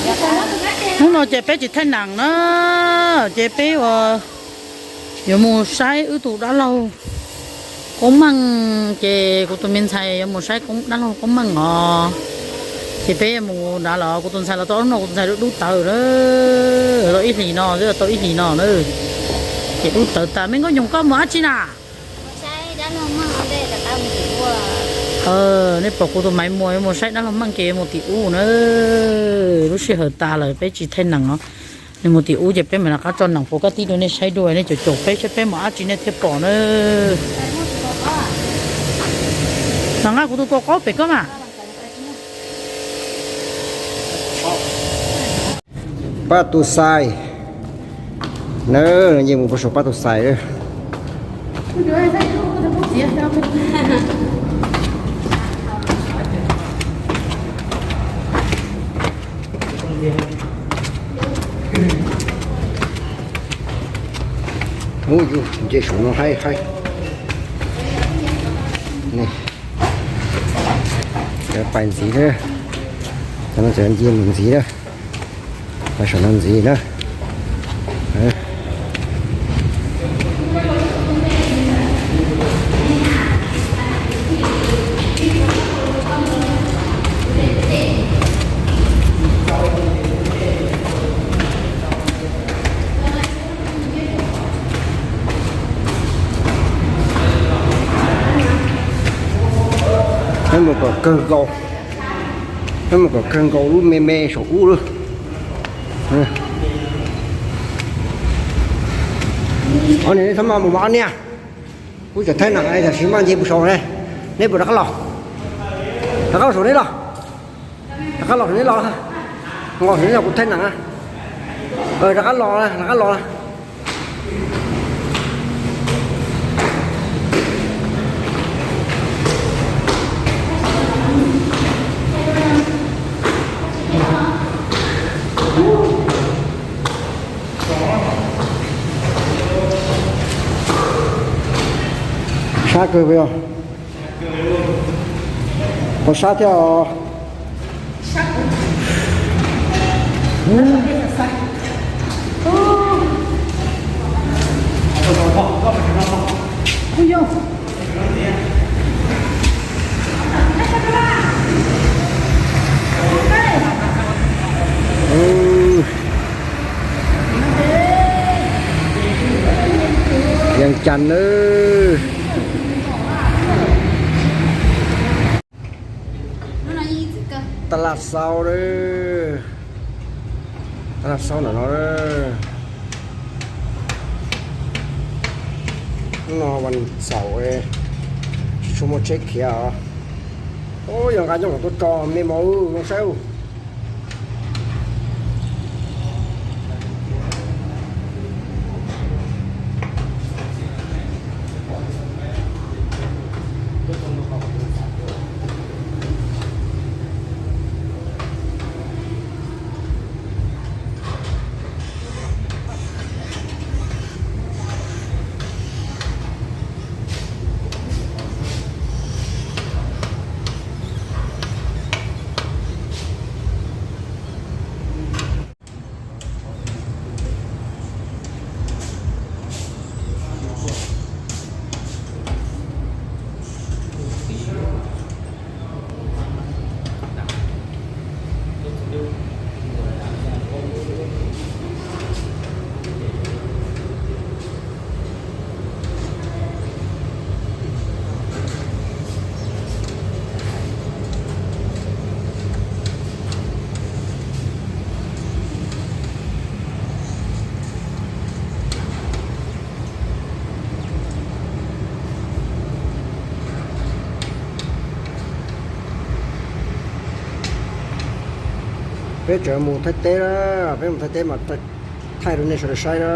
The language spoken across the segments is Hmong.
Hnub no ces peb tsis thaij neem na, ces peb ua yuav mus saib wb tus dab laug Koob Meej, ces kuv tus me ntxhais yuav mus saib dab laug Koob Meej os. Ces peb mus nrad los kuv tus ntxhais los tau hnub no kuv tus ntxhais dub dub tawv na, tau ib hlis no, twb tau ib hlis no na. Ces dub tawv tas. Me Nkauj Nyoog, koj mus dab tsi na? Nej pom kuv tus Maiv Muas yuav mus saib dab laug Meej ces yuav mus tim ub na. Lub sij hawm tas lawm peb tsis thaij neem os. Nws mus tim ub ces peb mam rov qab tso neem puas kab tib rau nej saib dua, nej caum caum peb saib peb mus dab tsi nej thiaj pom na. Los nqa kuv tus tua qaub pem koj mas. Pab tus xais na, nce mus puag saum pab tus xais na. Ub, yus nce saum no haib haib. Cov pais ntxiv na, cov no cov nce mus ntxiv na, pais saum no ntxiv na. Peb mus kom kawg nkaus, peb mus kom kawg nkaus lub me me saum ub lawm. Ob niag neb txhob maj mus mov ob niag, kuv tseem thaij neem tam sim maj nce mus saud ne, neb puas rov qab los? Rov qab los saum neb los, rov qab los saum neb los, los saum neb los kuv thaij neem. Rov qab los, rov qab los. Sab kawg puas yog? Puas sab thiab os? Yeej cas nawb. Tab laj xaub, tab laj xaub ntawm no. Hnub no vas xaum, tsis tshua muaj tsheb khiav os. Ub, yog nqa coj los tuaj tso me mos zoo saib. Peb tseem mus Thaib teb na, peb mus Thaib teb mas thaij rau nej sawv daws saib na.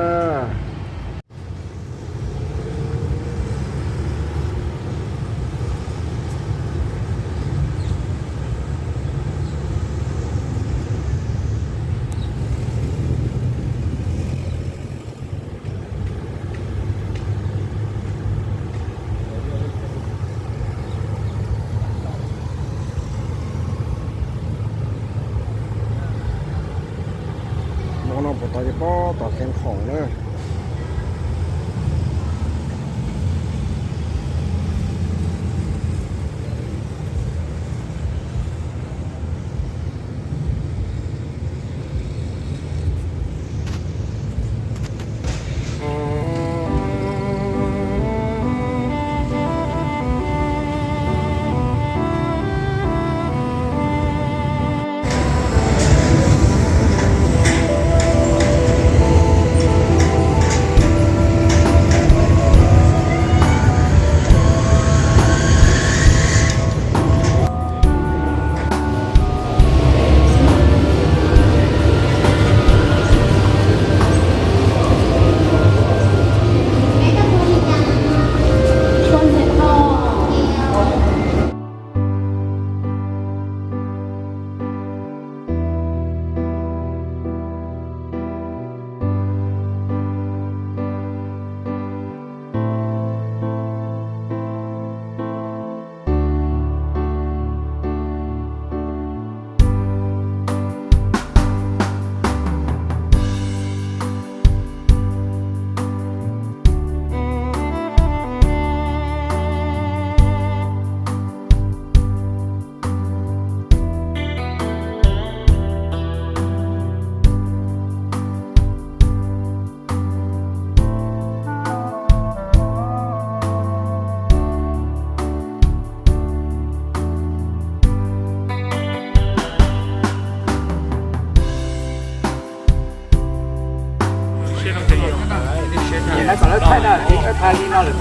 Thaij na, thaij li no lawm.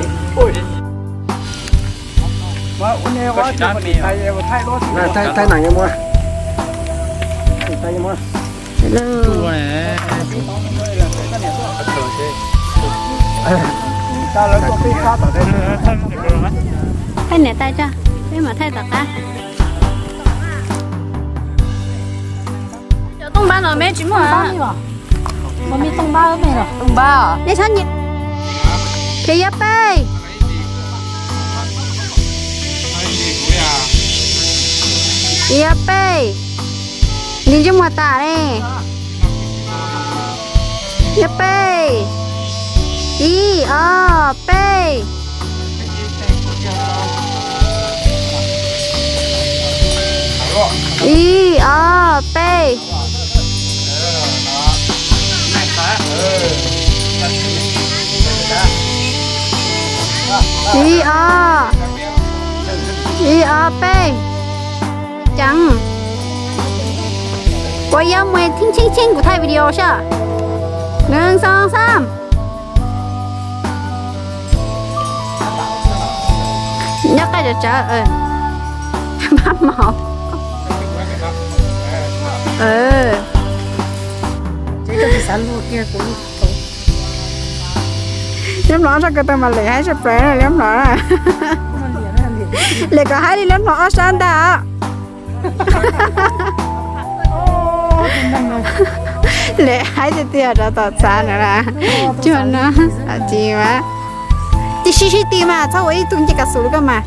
Thaij na, yuav muab, thaij na, yuav muab. Hello. Thaij niam tais tso, peb mam thaij tom qab. Cov tooj npab no me tsis muaj. Tooj npab, nej txhob nyiam. Peb, yog peb, yog peb, li ntsej muag tas ne. Yog peb, ib, ob, peb. Ib, ob, peb. Ib, ob, ib, ob, peb. Ceev. Kuv yuav mus theej tsheej tsheej kuv thaij video saib. Nees xoo xam. Nyob qab tsawv tsawv, npab mos. Liab mlom ob sab ko taw mas lem haib tshaj plaws na liab mlom na. Lem kom haib li liab mlom ob sab ntag. Lem haib tiag tiag rau tom txav no na. Cuag no, tsis mas. Cia sib sib ti mas txhob ua ib tug nce kas xus li koj mas.